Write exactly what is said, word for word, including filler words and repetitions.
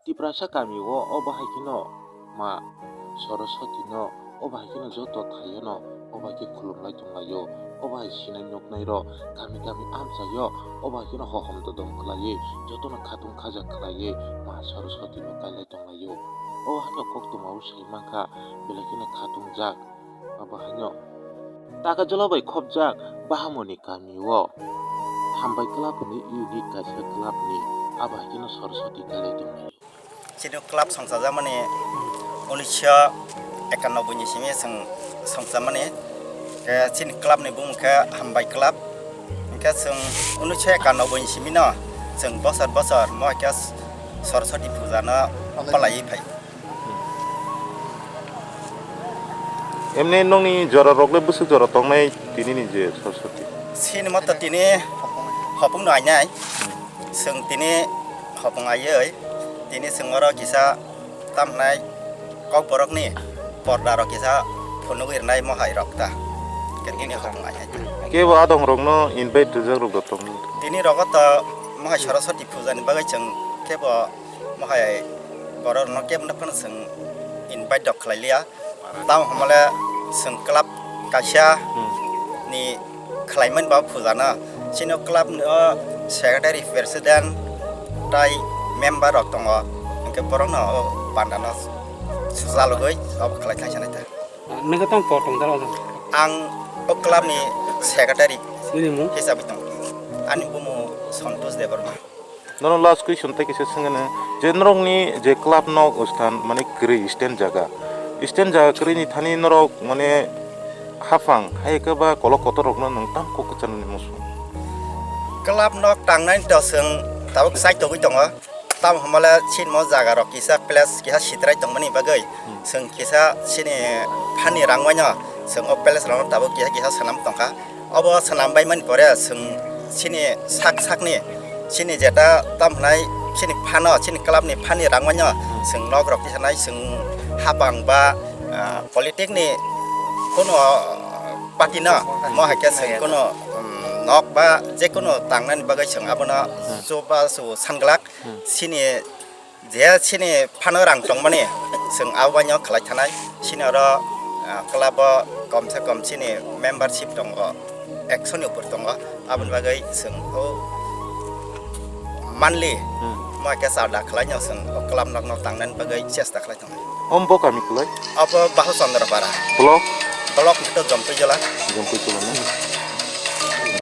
Tiprasa kami o, o bahai kheno ma Saraswati no, o bahai kheno joto thaio no, o bahai khe khulum lai tong laio, o bahai sinai nuknai rok kami kami amchaio, o bahai kheno hohom dodom khlaiwi, jotono khatung khaja khlaiwi ma Saraswati no kailai tong laio. O haino koktwma o sai mankha, belai kheno khatung jak. Abo haino taka jwla bai khopjak Bahamoni kami o hambai club ni unit kaisa club ni abo hai kheno Saraswati kailai tonglaio. Chini club songchajakmani unisho ekanobboi ni simi chwng songchamani. Khe chini club ni bumung khe Hambai Club. Hwnkhe chwng unisho ekanobboi ni simi no chwng bosor bosor mo hai khe Saraswati puja no palaiwi phai. Emni nokni jora rok le bwswk jora tongnai tini ni je Saraswati? Sini moto tini hopung no ainai. Chwng tini hopung aiwi tini chwng oro kisa tamhnai kokborok ni porda rok kisa phunugwi rwnai mohai rok ta. Khe tini hopung ainai. Kebo adong rok no invite rijak rok da tong? Tini rogo to mohai Saraswati puja ni bagwi chwng kebo mohai borok rok no kebo no phano chwng invite rok khlai liya. Tamo hwnmale chwng club kaisa Hmm. ni khlaimani ba puja no. Chini club ni o secretary, president tai member rok tongo. Hwnkhe borok no o panda no sujalugwi obo khlai thansa nai ta. Nokha tamo por tong daro? Ang o club ni secretary Nini mung? Hisabwi tongo. Ani bumung Santosh Debbarma. Nono last question tei kisa swngno je norokni je club nok sthan mane kwrwi stand jaga. Stand jaga kwrwini thani norok mane haphang hai khe ba kolok kotor rokno nwng tamo kok kwcharnani muchung? Club nok tangnani to chwng tabuk chaitogwi tongo. Tamo hwnmale chini mo jaga rok kisa place kisa sitrai tongmani bagwi Hmm. chwng kisa chini phani rang waino chwng o place rokno tabuk kisa kisa swnam tongkha. Obo swnam bai mani pore chwng chini sak sakni chini jeta tam hwnai chini phano chini club ni phani rang waino chwng nok rok tisanai chwng hapang ba, ah, politic ni kuno party no mo hai khe chwng kuno, um, nok ba je kuno tangnani bagwi chwng abono chuba chu sanglak chini je chini phano rang tongmani, chwng abo baino khlai thanai. Chini oro, ah, club o kom se kom chini membership tongo, ekso ni upor tongo. Aboni bagwi chwng o monthly Hmm. mo khe charda khlai no chwng o club nok no tangnani bagwi chesta khlai tongo. Om bo kami kwlai? Abo Bahu Chandra Para. Block? Block to Jompui Jala. Jompui Jala no?